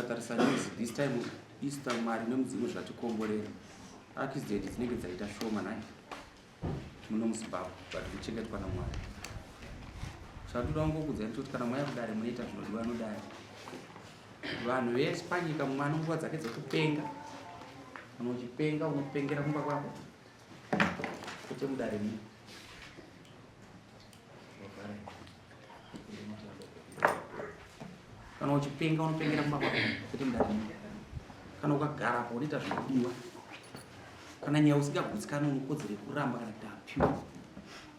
Mukatarisa news this time Easter Mwari nemudzimu zvatikomborera. Accident dzinenge dzaita shoma nhai muno muZimbabwe but kuchengetwa naMwari. Zvandoda kungokuudzai ndechekuti kana mauya kudare munoita zvinodiwa nodare. Vanhu vese panyika mumwe ane nguva dzake dzekupenga. Kana uchipenga unopengera kumba kwako kwete mudare muno. Kana uchipenga unopengera kumba kwako kwete mudare muno. Kana ukagara apo unoita zvinodiwa. Kana nyaya usingagutsikani unokodzero yekuramba kana kuti appeal.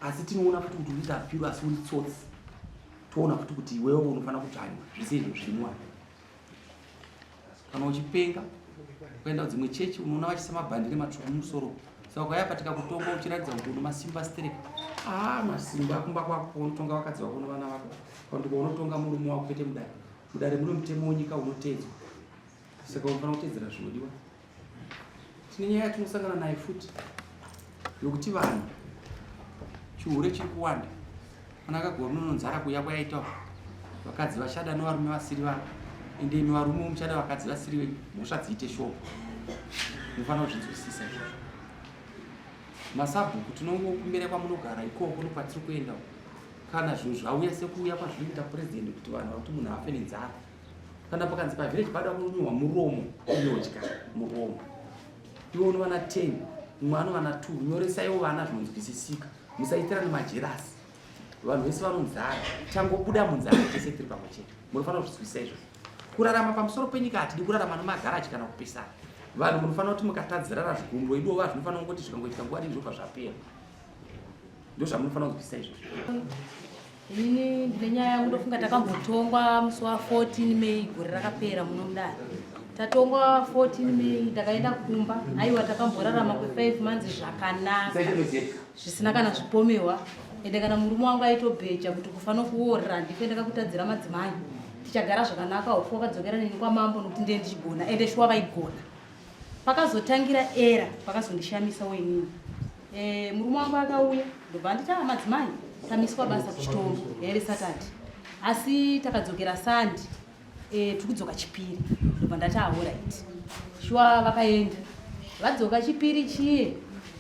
Asi tinoona futi kuti unoita appeal asi uri tsotsi. Toona futi kuti iwewe unofanira kudzvanywa zvese izvo zviri Kana uchipenga ukaenda kudzimwe chechi unoona vachisa mabhandire matsvuku mumusoro. Saka ukauya apa tikakutonga uchiratidza kuti une masimba sterek. Ah, masimba kumba kwako unotonga vakadzi vako nevana vako. Kana kuti unotonga murume wako kwete mudare. Mudare mune mutemo wenyika unoteedzwa. Saka unofanira kuteedzera zvinodiwa. Tine nyaya yatinosangana nayo futi yokuti vanhu chihure chiri kuwanda. Kana akagova munonzara kuuya kwayaita vakadzi vachada nevarume vasiri vavo. Ende imi varume muchada vakadzi vasiri venyu, mhosva dziite shoma. Munofanira kuzvinzwisisa izvozvo. Masabhuku tinongokumbira kwamunogara ikoko nokwatiri kuenda kana zvinhu zvauya sekuuya kwazviri kuita president kuti vanhu vakuti munhu afe nenzara. Kana pakanzi pavillage pada kunyorwa muromo inodya muromo. Iwe unovana 10, mumwe anovana 2, nyoresaiwo vana zvinonzwisisika. Musaitirane majerasi. Vanhu vese vanonzara. Tangobuda munzara tese tiri pamwe chete. Munofanira kuzvinzwisisa izvozvo. Kurarama pamusoro penyika hatidi kurarama nemagaraji kana kupesana. Vanhu munofanira kuti mukatadzirana zvigumbo idova zvinofanira kungoti zvikangoitika nguva diki zvobva zvapera. Ndozvamunofanira kuzwisisa izvozvo. Ini ndine nyaya yangu ndofunga takambotongwa musi wa 14 May gore rakapera muno mudare. Tatongwa 14 May ndakaenda kumba aiwa takamborarama kwe 5 months zvakanaka zvisina kana zvipomewa ende kana murume wangu aitobheja kuti kufa nokuorera handife ndakakutadzira madzimai tichagara zvakanaka ufu wakadzokera neni kwamambo nokuti ndiye ndichigona ende shuwa vaigona. Pakazotangira era pakazondishamisawo inini. Eh, murume wangu akauya ndobva anditi ah, madzimai tamiswa basa kuchitombo yaive Saturday asi takadzokera Sunday eh, tiri kudzoka chipiri ndobva ndati ahorit ah, shuwa vakaenda vadzoka chipiri chiye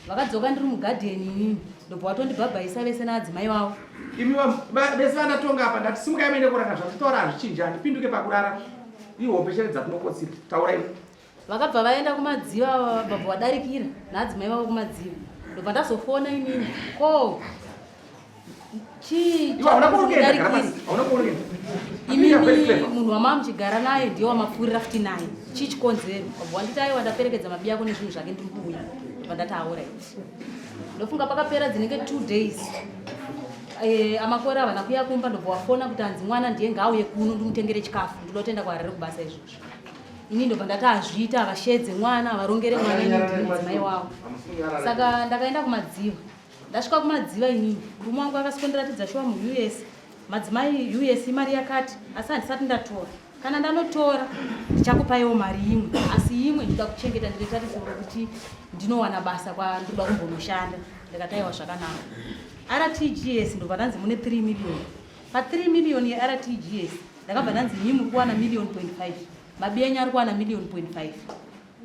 vakadzoka ndiri mugadheni inini ndobva watondibhabhaisa vese naadzimai vavo imi vese vandatonga apa ndati simukai muende korara zvatitaura hazvichinji handipinduke pakurara ihope chete dzatinokotsira taurai Vakabva vaenda kumadziva vabva vadarikira naadzimai vavo kumadziva ndobva ndazofona inini ko chii imimi munhu wamaa muchigara naye ndiye wamapfuurira futi naye chii chikonzero wabva wanditi aiwa ndaperekedza mabiya ako nezvinhu zvake ndiri kuuya ndobva ndati aorit ndofunga pakapera dzinenge two days eh, amakore havana kuya kumba ndobva wafona kuti hanzi mwana ndiye ngaauye kuno ndimutengere chikafu ndinoda kutoenda kuharare kubasa izvozvo ini ndobva ndati hazviita havashedze mwana havarongere mwana ini ndini mudzimai wavo saka ndakaenda kumadziva ndasvika kumadziva inini murume wangu akasikondiratidza shuwa muus madzimai us imari yakati asi handisati ndatora kana ndanotora ndichakupaiwo mari imwe asi imwe ndinoda kuchengeta ndine tarisiro rekuti ndinowana basa kwandinoda kumbonoshanda ndikataiwa zvakanaka rtgs ndobva ndanzi mune 3 million pa 3 million yertgs ndakabva ndanzi imi muri kuwana million point 5 mabienyu ari kuwana million point 5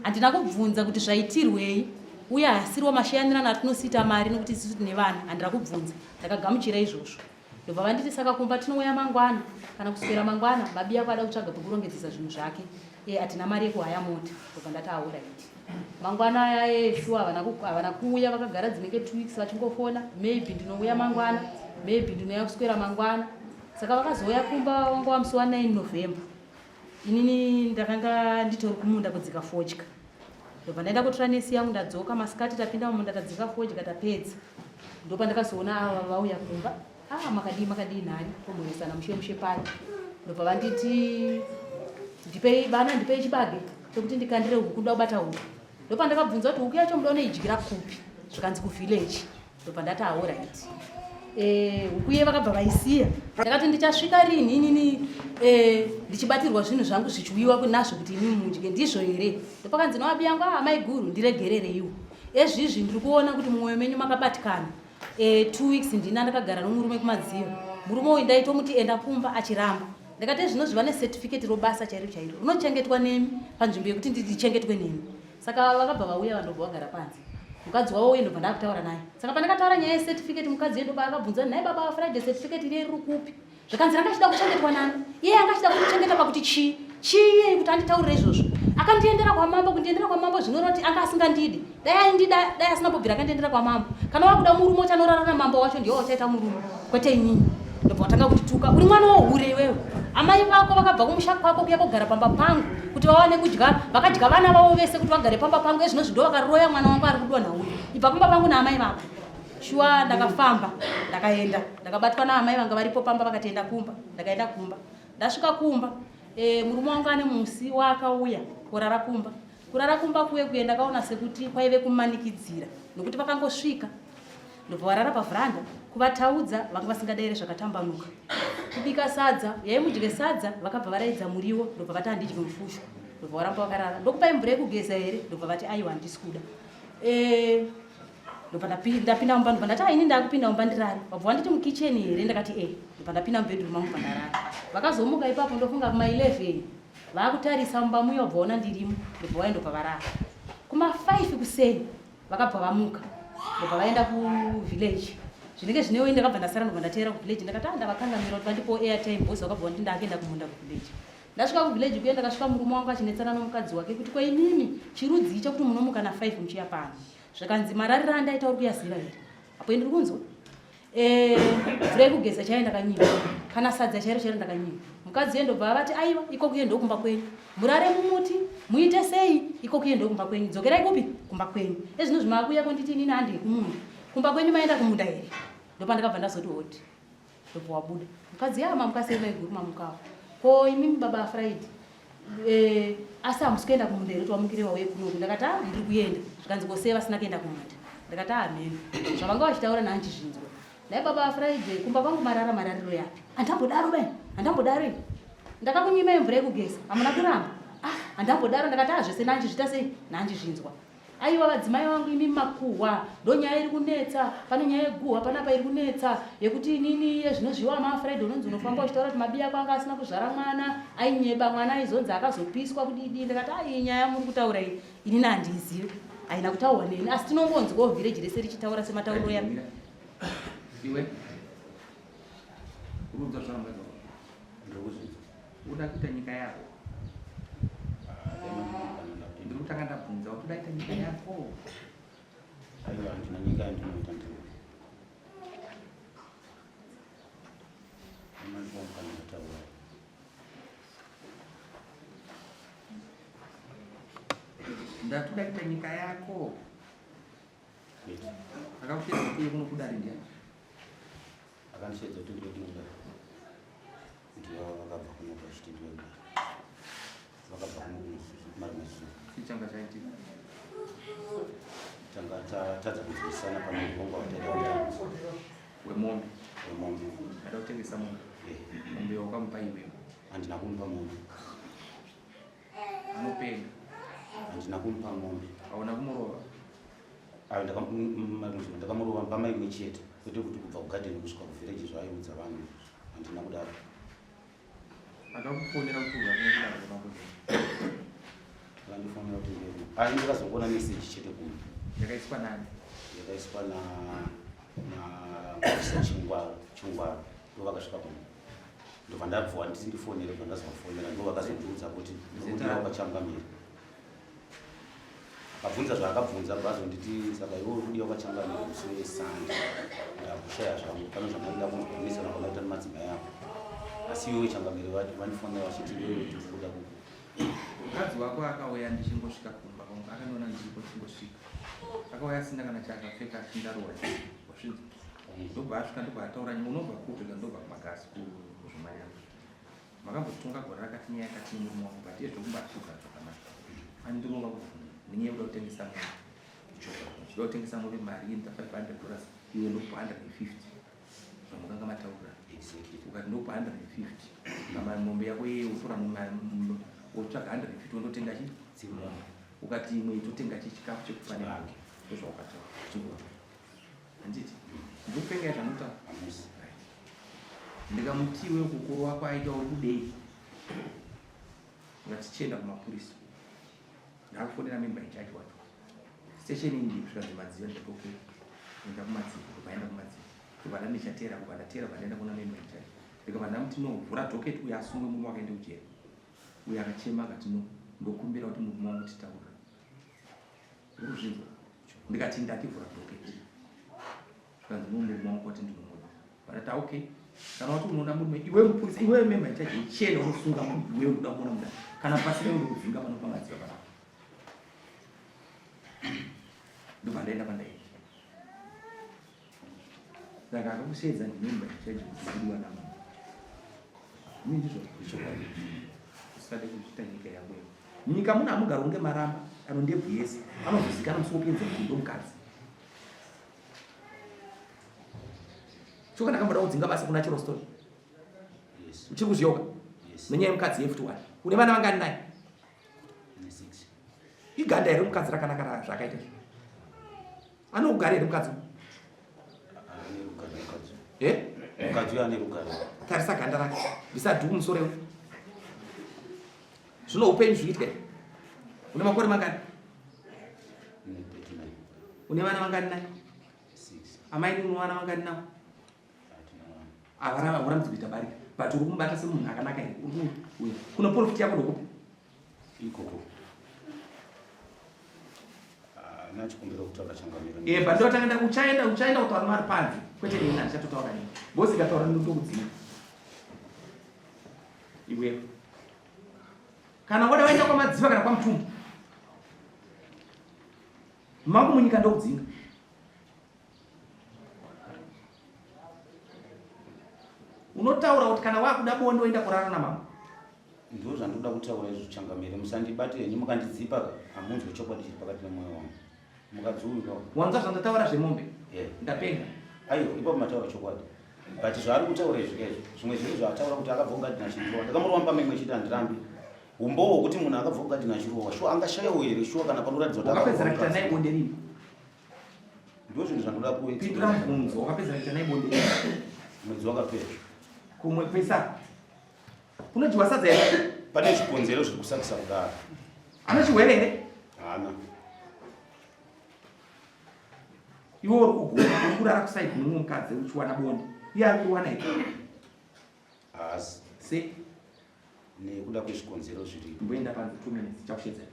handina kubvunza kuti zvaitirwei uye hasiriwo masheyanirana atinosiita mari nokuti isisu tine vana handina kubvunza ndakagamuchira izvozvo ndobva vanditi saka kumba tinouya mangwana kana kuswera mangwana mabiya kwada kutsvaga pekurongedzesa zvinhu zvake e hatina mari yekuhaya mota ndobva ndati aoraiti mangwana aya eshuwa havana kuuya vakagara dzinenge two weeks vachingofona maybe ndinouya mangwana maybe ndinouya kuswera mangwana saka vakazouya kumba wanga wamusi wa 9 November inini ndakanga nditori kumunda kudzika fodya ndobva ndaenda kutora nesi yangu ndadzoka masikati tapinda mumunda tadzika fodya tapedza ndopandakazoona ava vauya kumba ah makadii makadii nhani tomhoresana mushe mushe paya ndobva vanditi ndipei vana ndipei chibage chekuti ndikandire huku ndoda kubata huku ndopandakabvunza kuti huku yacho muda unoidyira kupi zvikanzi kuvillage ndobva ndati aorit eh, huku iye vakabva vaisiya ndakati ndichasvika rini inini eh, ndichibatirwa zvinhu zvangu zvichiuyiwa nazvo kuti imi mudye ndizvo here ndopakanzi noabi yangu ah, maiguru ndiregerereiwo ezvizvi ndiri kuona kuti mumwoyo menyu makabatikana e, two weeks ndina ndakagara nomurume kumadziva murume uyu ndaitomuti enda kumba achiramba Ndakati zvinozvi vane certificate robasa chairo chairo rinochengetwa nemi panzvimbo yekuti ndichengetwe nemi. Saka vakabva vauya vandobva vagara panze. Mukadzi wavo uye ndobva ndakutaura naye. Saka pandakataura nyaya yecertificate mukadzi uye ndobva akabvunza nhai baba Friday certificate iri riri kupi? Zvikanzi ranga achida kuchengetwa nani? Iye anga achida kundichengeta pakuti chii? Chii iyeyi kuti anditaurire izvozvo? Akandiendera kwamambo, kundiendera kwamambo zvinoreva kuti anga asingandidi. Dai aindida, dai asina kumbobvira akandiendera kwamambo. Kana wakuda murume uchanorara namambo wacho ndiye wachaita murume, kwete inini. Ndobva watanga kundituka, uri mwana wohure iwewe. Amai vako vakabva kumusha kwako kuya kogara pamba pangu kuti vawane kudya, vakadya vana vavo vese kuti vagare pamba pangu. Ezvinozvi ndo vakaroya mwana wangu ari kudonha uyu. Ibva pamba pangu naamai vako. Shuwa ndakafamba ndakaenda ndakabatwa naamai vanga varipo pamba vakati enda kumba ndakaenda kumba ndasvika kumba e, murume wangu ane musi waakauya kurara kumba kurara kumba kuye kuye ndakaona sekuti kwaive kumanikidzira nokuti vakangosvika ndobva varara pavhuranda kuvataudza vanga vasingadaire zvakatambanuka kubika sadza yaimudye sadza vakabva varaidza muriwo ndobva vati handidye mufushwa ndobva varamba vakarara ndokupai mvura yekugeza here ndobva vati aiwa handisi kuda e, ndobva ndapinda mumba ndobva ndati ah, ini ndakupinda mumba ndirare vabva vanditi mukitchen here ndakati e ndobva ndapinda mubedroom mangu bva ndarara vakazomuka ipapo ndofunga kuma 11 vakutarisa mumba muye vabva vaona ndirimo ndobva vaenda ndobva varara kuma 5 kuseni vakabva vamuka ndobva vaenda kuvillage zvinenge zvinewo ndakabva ndasara ndobva ndateera kuvillage ndakati ah ndavakangamira kuti vandipowo airtime bhozi vakabva vanditi ndakuenda kumunda kuvillage Ndasvika kuvillage kuye ndakasvika murume wangu achinetsana nomukadzi wake kuti ko imimi chirudzii chekuti munomuka na 5 muchiya pano. Zvakanzi marariro andaita uri kuyaziva here? Apo ndiri kunzwa. Eh, mvura yekugeza chaiyo ndakanyima. Kana sadza chairo chairo ndakanyima. Mukadzi uye ndobva avati aiwa iko kuye ndokumba kwenyu. Murare mumuti, muite sei iko kuye ndokumba kwenyu. Dzokerai kupi? Kumba kwenyu. Ezvino zvimakuya konditi inini handei kumunda. Kumba kwenyu maenda kumunda here? Ndopandakabva ndazoti hoti. Ndobva wabuda. Mukadzi yaa mamuka sei maiguru mamukawo. Ko imimi baba Friday. Eh, asi hamusi kuenda kumunda here kuti wamukire wauye kunoku ndakati ah ndiri kuenda zvikanzi ko sei vasina kuenda kumunda ndakati ah mheno zvavanga vachitaura nhanchizvinzwa nhai baba Friday kumba kwangu marara marariro yapi handambodaro bai handambodaro ini ndakakunyimai mvura yekugeza hamuna kuramba ah handambodaro ndakati ah zvese nanchizvita sei nanchizvinzwa Aiwa vadzimai vangu imi makuhwa ndonyaya iri kunetsa pane nyaya yeguhwa panapa iri kunetsa yekuti inini iye zvinozviwa maafraid unonzi unofamba uchitaura kuti mabiya kwanga asina kuzvara mwana ainyeba mwana aizonzi akazopiswa kudidi ndakati ai nyaya muri kutaura iyi inini handiizive haina kutaurwa neni asi tinongonzwawo vhireji rese richitaura sematauriro ya iwe urudza zvaamwedza Uda kuita nyika yako? Ndiri kutanga ndabvunza kuti uda kuita nyika yako? Aiwa, handina nyika yandinoita ndiri. Ndati uda kuita nyika yako? Akakushedza kuti uye kuno kudare ndiani? Akandishedza kuti ndiwe kuno kudare. Ndiyo vakabva kuno vachiti ndiwe kudare. Vakabva kuno kumarimwe zuva. Chii changa chaitika? Tanga tatadza kunzwisisana pane urongwa hwataida kuita. Wemombe. Wemombe. Ada kutengesa mombe. Eh. Mombe wakamupa iwewe. Handina kumupa mombe. Anopenga. Handina kumupa mombe. Hauna kumurova. Ayo ndakamurova mbama imwe chete kwete kuti kubva kugadheni kusvika kuvhireji zvaaiudza vanhu izvozvo handina kudaro. Akakufonera kuti uya kudaro kwamambo Akandifonera kuti ndiye asi ndakazongoona meseji chete kuno. Yakaiswa nani? Yakaiswa na na officer Chingwaro Chingwaro ndo vakasvika kuno. Ndobva ndabva nditi ndifonere ndobva ndazovafonera ndo vakazondiudza kuti ndikudiwa kwachangamire. Akabvunza zvaakabvunza bva azonditi saka iwe uri kudiwa kwachangamire musi wesande ndakushaya zvangu pane zvamaida kunzwisana kwamaita nemadzimai ako asi iwewe changamire vandifonera vachiti iwewe tiri kuda ku Mukadzi wako akauya ndichingosvika kumba kwangu akandiona ndiripo ndichingosvika akauya asina kana chaakapfeka achindarowa wasvinzwa ndobva asvika ndobva ataura nyaya unobva kupi ndobva kumagasi kuzvomanyama Makambotonga gore rakati nyaya yakati nemurume wangu but iye zvekumba hatisi kugara zvakanaka. Andirova kuvhunduka nenyaya yekuda kutengesa mombe. Uchida kutengesa mombe mari inoita 500 dollars iwe ndokupa 150 zvamukanga mataura. Ukati ndokupa 150 kama mombe yako iye wotora wotsvaga 150 wondotenga chi mombe. Ukati imwe totenga chi chikafu chekupa nemombe. Ndozvawakataura. Handiti? Ndikupenga zvamunotaura. Right. Ndikamuti iwe kukuru wako aita uri kudei? Ngatichienda kumapurisa. Ndakufonera member in charge wacho. Station iyi ndiri zvikanzi Madziva ndikati okay. Enda kuMadziva ndobva aenda kuMadziva. Ndobva ndandichatera kubva ndatera bva ndaenda kuna member in charge. Ndikabva ndamuti no vhura docket uyo asungwe murume wake aende kujeri. Uyo akachema akati no ndokumbira kuti murume wangu titaure. Uri kuzvinzwa? Ndikati ndati vhura docket. Zvikanzi no murume wangu wati ndinomuda. Ndati ah, okay. Kana wati unoda murume iwe mupurisa iwe member in charge ichena unosunga munhu iwe unoda muona muda. Kana pasina iwe ndokudzinga pano paMadziva panapa. Ndobva ndaenda kwandaenda. Saka akakusheedza ndimember in charge kuti kudiwa namama. Ini ndizvo Ichokwadi. Usade kuzviita nyika yako iwe. Munyika muno hamugari kunge maramba ano ndebvu yese anozozikana musi wopinza gudo mukadzi. Choka ndakamboda kudzinga basa kuna Chero Story. Yes. Uchiri kuzviyeuka? Yes. Nenyaya yemukadzi yefuti wani. Une vana vangani naye? Ine 6. Iganda here mukadzi rakanaka zvakaita izvi? Anogara here mukadzi? Ane rugare mukadzi. Eh? Mukadzi uyo ane rugare. Tarisa ganda rake. Bvisa dhuku musoro iwe. Zvino upenyu zviitwe. Une makore mangani? Ine 39. Une vana vangani naye? 6. Amai une vana vangani navo? Hatina vana. Havana haurambidzi kuita barika. But uri kumubata semunhu akanaka here? Uri uya. Kuno profit yako ndokupi? Ikoko. Haana chikumbiro kutaura changamire. Eh, but ndotanga nda uchaenda uchaenda kutaura mari panze. Kwete nini handichatotaura nini. Bosi ikataura ndokudzinga. Iwewe. Kana wada waenda kwaMadziva kana kwaMutumbu. Mangu munyika ndokudzinga. Unotaura kuti kana wakuda bonde woenda kurara namama. Ndizvo zvandoda kutaura izvo changamire, musandibate henyu mukandidzipa hamunzwe chokwadi chiri pakati pemwoyo wangu. Mukadzi uyu ka. Wanzwa zvandataura zvemombe? Yeah. Ndapenga. Aiwa, ipapo mataura chokwadi. But zvaari kutaura izvi kaizvi, zvimwe zvinhu zvaataura kuti akabva kugadhina achirowa. Ndakamurova mbama imwe chete handirambi. Umbowo hwekuti munhu akabva kugadhina achirowa, shuwa angashayawo here shuwa kana panoratidza kuti Wakapedza kuita naye bonde rini? Ndizvo zvinhu zvandoda kuita. Pindura mubvunzo, wakapedza kuita naye bonde rini? Mwedzi wakapera. Kumwe kwesa. Kunodyiwa sadza here? Pane zvikonzero zviri kusakisa kudaro. Ane chirwere here? Haana. Iwe uri kugona uri kurara kusaidi nemumwe mukadzi uchiwana bonde. Iye ari kuwana here? Haasi. Se nekuda kwezvikonzero zviripo. Mboenda panze 2 minutes chakushedzera.